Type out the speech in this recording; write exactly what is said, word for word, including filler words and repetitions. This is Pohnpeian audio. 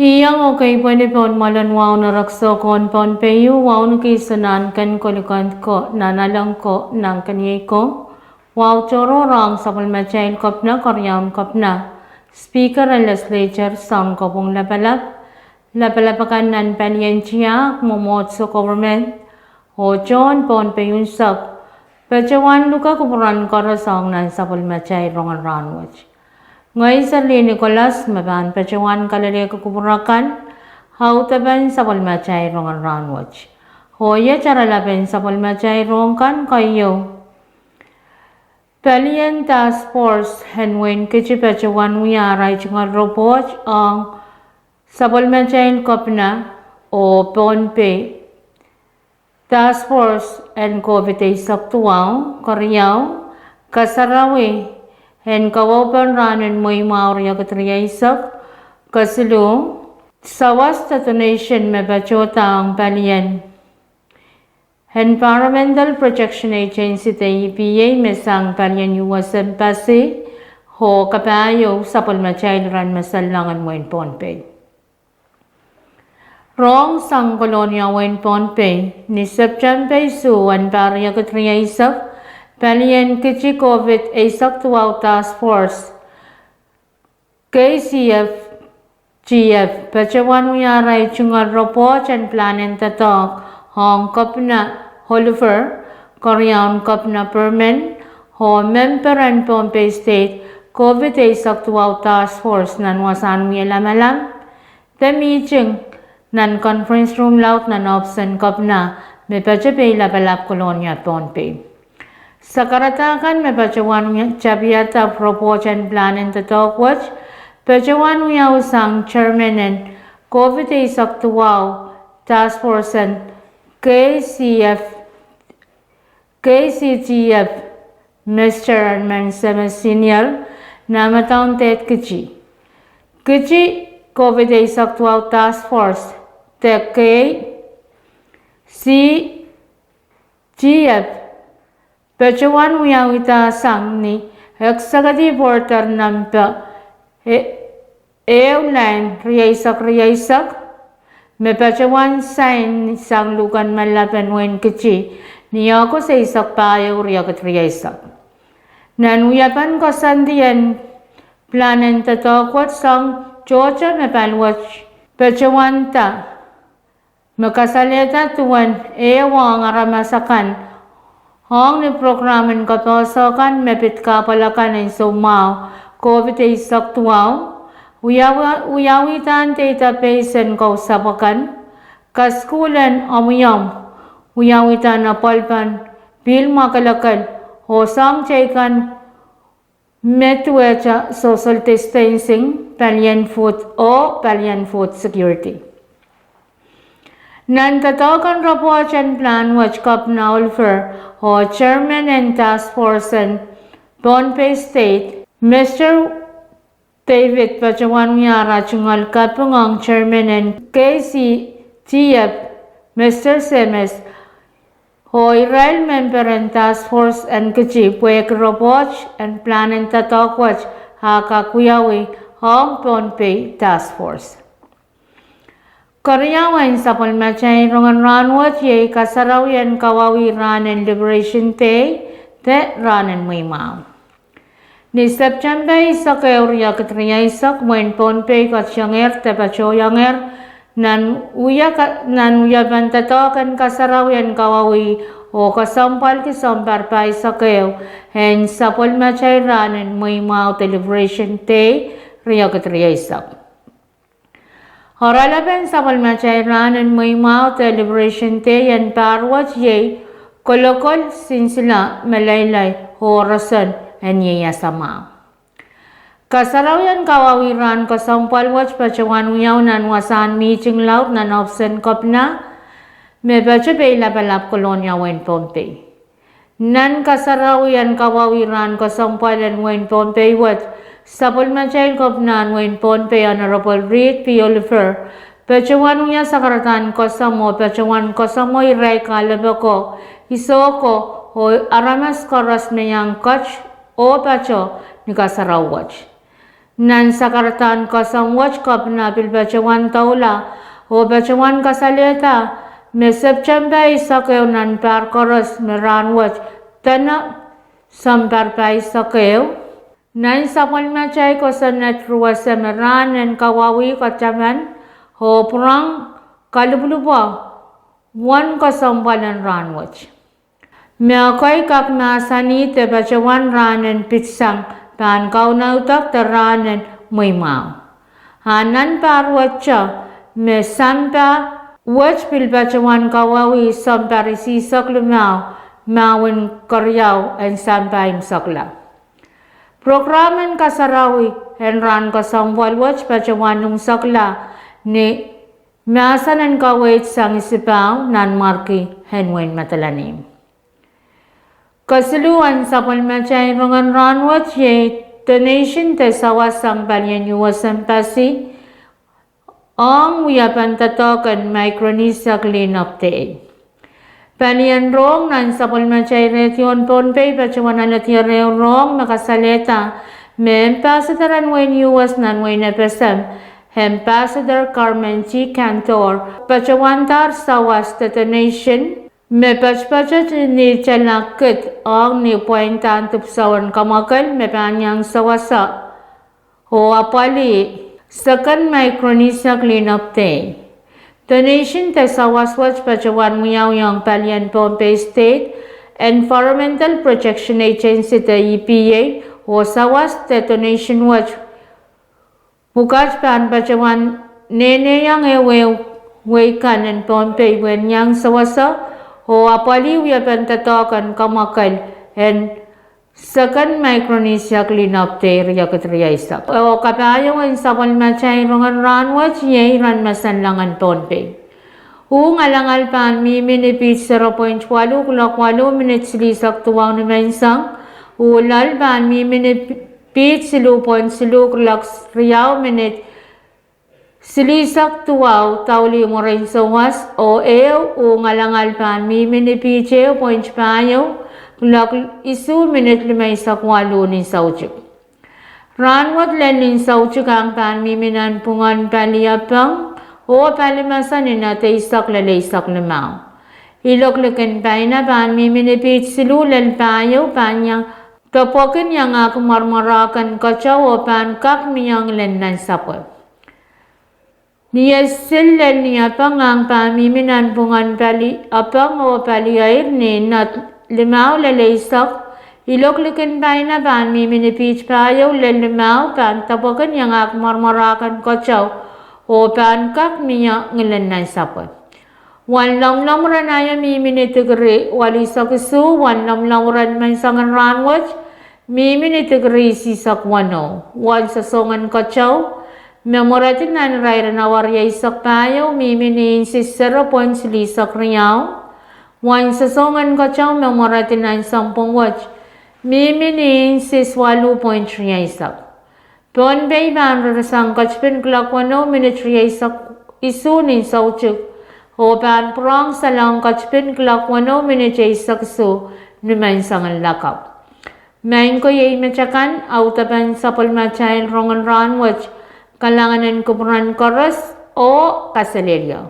Iang okei pwene pohn mwoalen wahu en erekiso ko en Pohnpei, wahu ni kihsang nan ken kolokol ko, nan aleng ko, nan keniei ko, wahu tohrohr ong sapwellimatail kepina, keriaun kepina, speaker en legislature, soun kopwung lapalap, lapalap akan nan palien tiahk, mwomwohdiso, government, oh tohn Pohnpei unsek, patohwan luke kupwuren koaros ong nan sapwellimatail rongen rahnwet. Ngehi Serlihn Nicholas me pahn patohwan kalelehki kupwur akan, audepen sapwellimatail rongen rahnwet. Oh iet oaralapen sapwellimatail rohng kan keieu: palien task force en wehin Kiti patohwan wia arail tungoal report ong sapwellimatail kepina oh Pohnpei task force en COVID eisek duwau. Keriau, kasarawi en kawaupen rahn en Mweimwahu riekid rieisek. Kesiluh, sawas de donation me patohda ong palien Environmental Protection Agency de E P A me sang palien U S Embassy, oh kapahieu sapwellimatail iren me salleng en wehin Pohnpei. Rohng sang Kolonia, wehin Pohnpei, ni September isuh en pahr riekid rieisek, palien Kiti COVID eisek duwau task force, K C F T F, patohwan wia arail tungoal report en pilahn en doadoahk ong Kepina Oliver, keriaun Kepina Perman, oh memper en Pohnpei State COVID eisek duwau task force nan wasahn wia lamalam de mihting nan conference room laud nan ohpis en kepina me patoh Peilapalap, Kolonia, Pohnpei. Sakarada kan me patohwan tapiada report en pilahn en doadoahk wet patohwan wiawi sang chairman en COVID eisek duwau task force en K C F, K C T F, Mr Herman Semes Senior, nan madaun deht Kiti. Kiti COVID eisek duwau task force de K C T F patohwan wiawihda sang ni executive order nempe ehu lel rieisek rieisek, me patohwan sain sang luhken mallap en wehin Kiti ni August eisek pahieu riekid rieisek. Nan wiepen koasoandi en pilahn en doadoahk wet, soang tohto me paliwet patohwanda me kasalehda duwen ehu ong aramas akan ong ni prokram en kapehse kan me pid kahpwal akan en soumwahu COVID eisek duwau, wiawidahn database en kausapw akan, kasukuhl en omwiomw, wiawidahn apwalipen pihl mwakelekel, oh soang teikan me duwehte social distancing, palien food oh palien food security. Nan doadoahk en report en pilahn wet, Kepina Oliver oh chairman en task force en Pohnpei State, Mr David, patohwan wia ara tungoal kaping ong chairman en K C T F, Mr Semes, oh irail memper en task force en Kiti pwehki report en pilahn en doadoahk wet a kak wiawi ong Pohnpei task force. Keriau en sapwellimatail rongen rahnwet iei kasarawi en kawauwi rahn en Liberation Day de rahn en Mweimwahu. Ni September eisek ehu riekid rieisek, wehin Pohnpei ketiengehr de patohwanohngehr nan wiepen doadoahk en kasarawi en kawauwi oh kesempwalki sounpar pahisek ehu en sapwellimatail rahn en Mweimwahu de Liberation Day riekid rieisek. Oaralapen sapwellimatail rahn en Mweimwahu de Liberation Day en pahr wet iei kolokol, sinsile, meleilei oh roson en ieias mwahu. Kasarawi en kawauwi rahn kesempwal wet patohwan wiawi nan wasahn mihting laud nan ohpis en Kepina me patoh Peilapalap, Kolonia, wehin Pohnpei. Nan kasarawi en kawauwi rahn kesempwal en wehin Pohnpei wet, sapwellimatail Kepina en wehin Pohnpei, Honorable Reed P Oliver, patohwan wia sakaradahn koasoamw oh patohwan koasoamwo irail kahlepe ko, iso ko oh aramas koaros me iang ket oh patoh ni kasarawi wet. Nan sakaradahn kesempwal wet, Kepina pil patohwan doula oh patohwan kasalehda me Septempe eisek ehu nan pahr koaros me rahnwet, dene sounpar pahisek ehu, nan sapwellimatail kosonned ruwese me rahn en kawauwih kataman oh pwurehng kalipwulipwo uwen kesempwal en rahnwet. Me ekei kak mahsanih de patohwan rahn en pidsang pahn kaunoudek de rahn en mweimwahu. A nan pahr wet, me sampah wet pil patohwan kawauwih sounpar isihsek limau mahwen keriau en sampah imwisekla. Prokram en kasarawi en rahn kesempwal wet patohwan imwisekla ni mahsen en kaweid sang isipahu nan Marki en wehin Madolenihmw. Kesiluhn sapwellimatail rongen rahnwet iei donation de sawas sang palien U S Embassy ong wiepen doadoahk en Micronesia Cleanup Day. Palien rohng nan sapwellimatail radio en Pohnpei patohwan aledier ehu rohng me kasalehda me Ambassador en wehin U S nan wehin F S M, Ambassador Carmen T. Cantor, patohwandahr sawas de donation me poatopoatete ni tala kid ong ni pwaindahn dipwisou en kamwakel me pahn iang sewese oh apwalih Second Micronesia Cleanup Day. Donation de sawas wet patohwan wiawiong palien Pohnpei State Environmental Protection Agency de E P A, oh sawas de donation wet pwukat pahn patohwan nenehiong ehuehu wehi kan en Pohnpei pwehn iang sewese oh apwalih wiepen doadoahk en kamwakel en Second Micronesia Cleanup Day riekid rieisek. Oh kapahieu en sapwellimatail rongen rahnwet iei ren mesen langen Pohnpei. Uh ngalangal pahn mihmi ni piht zero point waluh kuloak waluh minit silihsek duwau nimenseng. Uh loal pahn mihmi ni piht siluh point siluh kuloak riau minit silihsek duwau daulih mwurin souwas. Oh ehu uh ngalangal pahn mihmi ni piht ehu point pahieu kuloak isuh minit limeisek waluh ni soutik. Rahnwet lel ni soutik ahng pahn mihmi nanpwungen pali apeng oh pali mesen ni nat eisek lel eisek limau. Ilok likin paina pahn mihmi ni piht siluh lel pahieu, pahn iang, depwekin iangahki mwarmwarahken keteu oh pahn kak mie ngilen nansapwe. Ni esil lel ni apeng ahng pahn mihmi nanpwungen pali apeng oh pali eir ni nat limau lel eisek. Ilok likin paina pahn mihmi ni piht pahieu lel limau, pahn depwekin iangahki mwarmwarahken keteu oh pahn kak mie ngilen nansapwe. Wen lomwlomw ren aio mihmi ni dikiri walihsek isuh, wen lomwlomw ren menseng en rahnwet mihmi ni dikiri isihsek weneu. Wen sosongen keteu me mweredi nan irair en awa rieisek pahieu mihmi ni inches zero point silihsek riau. Wen sosongen keteu me mweredi nan sounpwong wet mihmi ni inches waluh point rieisek. Pohnpei pahn ririsang ketipin kuloak weneu minit rieisek isuh ni soutik oh pahn pwurehng salong ketipin kuloak weneu minit eisek isuh ni menseng en lakapw. Maing ko, iei met akan audepen sapwellimatail rongen rahnwet. Kalahngan en kupwuren koaros oh kaselehlie.